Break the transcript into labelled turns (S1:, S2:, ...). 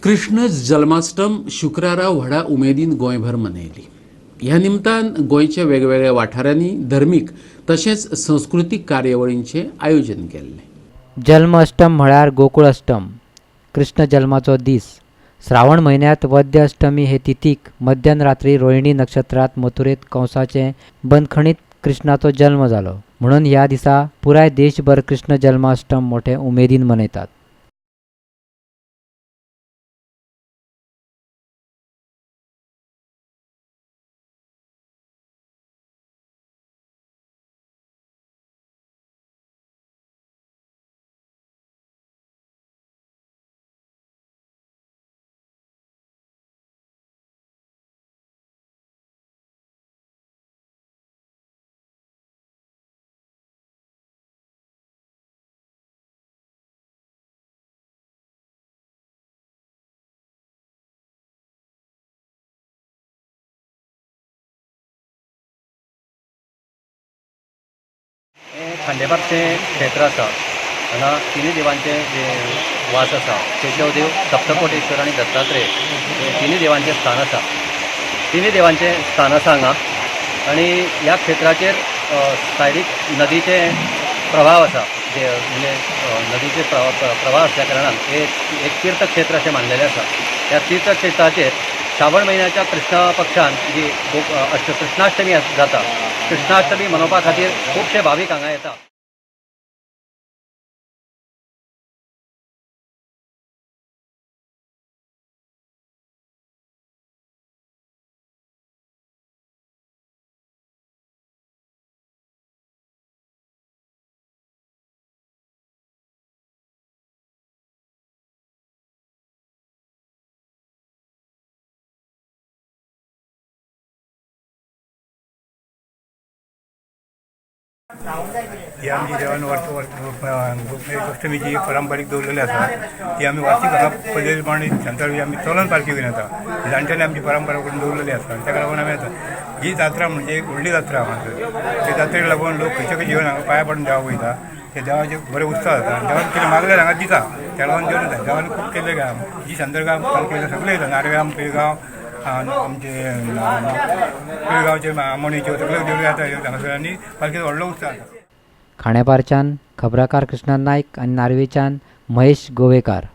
S1: कृष्ण जल्माष्टम शुक्रारा व्हडा उमेदीन गोंयभर मनयली. ह्या निमतान गोंयच्या वेगवेगळ्या वाठारांनी धर्मीक तशेंच संस्कृतीक कार्यावळींचें आयोजन केल्लें.
S2: जल्म अष्टम म्हळ्यार गोकुळ अष्टम, कृष्ण जल्माचो दीस. श्रावण म्हयन्यांत वद्य अष्टमी हे तिथीक मध्यान रात्री रोहिणी नक्षत्रांत मथुरेंत कंसाचे बंदखणीत कृष्णाचो जल्म जालो म्हणून ह्या दिसा पुराय देशभर कृष्ण जल्माष्टम मोठे उमेदीन मनयतात.
S3: हें खांडेपारचें क्षेत्र आसा. हांगा तिनूय देवांचें जे वास आसा, केशवदेव, सप्तकोटेश्वर आनी दत्तात्रेय हे तिनूय देवांचें स्थान आसा. तिनूय देवांचें स्थान आसा हांगा आनी ह्या क्षेत्राचेर सायडीक नदीचे प्रभाव आसा, जे म्हणजे नदीचे प्रवाह आसल्या कारणान हे एक तीर्थक्षेत्र अशें मानलेलें आसा. ह्या तीर्थक्षेत्राचेर श्रावण म्हयन्याच्या कृष्ण पक्षान जी कृष्णाष्टमी जाता, कृष्णाष्टमी मनोवपा खातीर खुबशे भावीक हांगा येता.
S4: ही आमची देवान अष्टमीची पारंपारीक दवरलेली आसा, ती आमी वार्षिक हांगा पद्दती प्रमाणे शांतादुर्गे आमी चलोन पालखी घेवन येता. जाणट्यांनी आमची परंपरा करून दवरलेली आसा आनी ताका लागून आमी येता. ही जात्रा म्हणजे एक व्हडली जात्रा हांगासर. ते जात्रेक लागून लोक खंयचे खंयचे येवन हांगा पांया पडून देवाक वयता. ते देवाचे बरे उत्साह जाता आनी देवान कितें मागल्यार हांगा दिता, त्या लागून देवन येता. देवान खूब केल्ले काम जी शांतादुर्गा पालखी सगळे येता. नारव्यां, पिळगांव, आमचे पिळगांवचे आमोणीच्यो सगळे देवळी येता हांगासर आनी पालखेचो व्हडलो उत्साह जाता.
S2: खांडेपारच्यान खबराकार कृष्णा नायक आनी नार्वेच्यान महेश गोवेकार.